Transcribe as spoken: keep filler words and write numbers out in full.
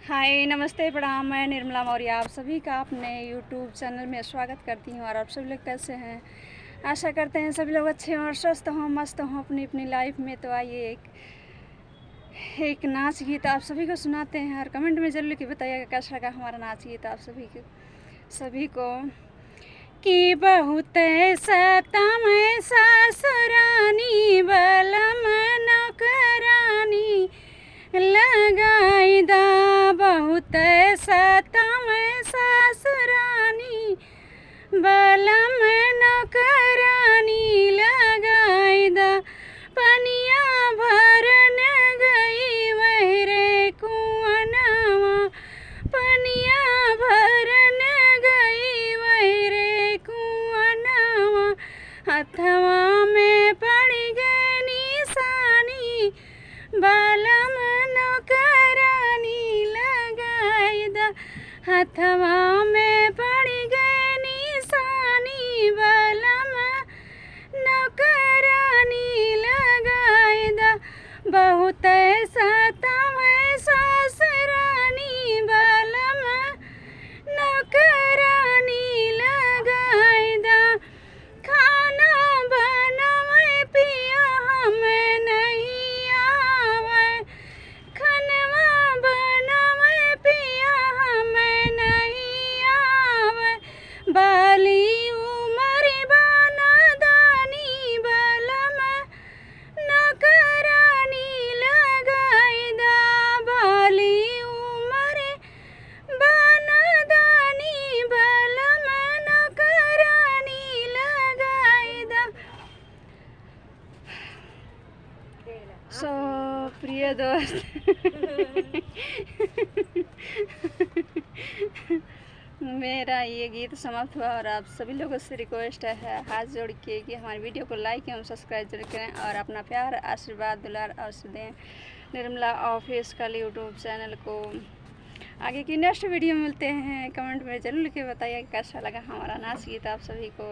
हाय, नमस्ते, प्रणाम। मैं निर्मला मौर्य आप सभी का अपने YouTube चैनल में स्वागत करती हूँ। और आप सभी लोग कैसे हैं? आशा करते हैं सभी लोग अच्छे हों और स्वस्थ हों, मस्त हों अपनी अपनी लाइफ में। तो आइए, एक एक नाच गीत आप सभी को सुनाते हैं और कमेंट में जरूर लिख के बताइएगा कैसा लगा हमारा नाच गीत आप सभी को, सभी को। कि बहुत सतावे सासुरानी, बलम नौकरानी लगाई दा। बहुत सतावे सासुरानी, बलम नौकरानी लगाई दा। पनिया भरन गई वही रे कुअनवा, पनिया भरन गई वही रे कुअनवा। हथवा में पड़ गए निशानी, बलम नौकरानी लगाई दा। हथवा में पड़ गए निशानी, बलम नौकरानी लगाई दा। बहुत सतावे सासुरानी, बलम नौकरानी लगाई दा। खाना बनावे पिया हम नहीं आवे, खनवा बनावे पिया हम नहीं आवे। बाली उमर बाना दानी, बलम नौकरानी लगाई दा। बाली उमर बाना दानी, बलम नौकरानी लगाई दा। So, प्रिय दोस्त, मेरा ये गीत समाप्त हुआ और आप सभी लोगों से रिक्वेस्ट है हाथ जोड़ के कि हमारे वीडियो को लाइक एवं सब्सक्राइब जरूर करें और अपना प्यार, आशीर्वाद, दुलार और दें निर्मला ऑफिशियल YouTube चैनल को। आगे की नेक्स्ट वीडियो मिलते हैं। कमेंट में जरूर लिख के बताइए कैसा लगा हमारा नाच गीत आप सभी को।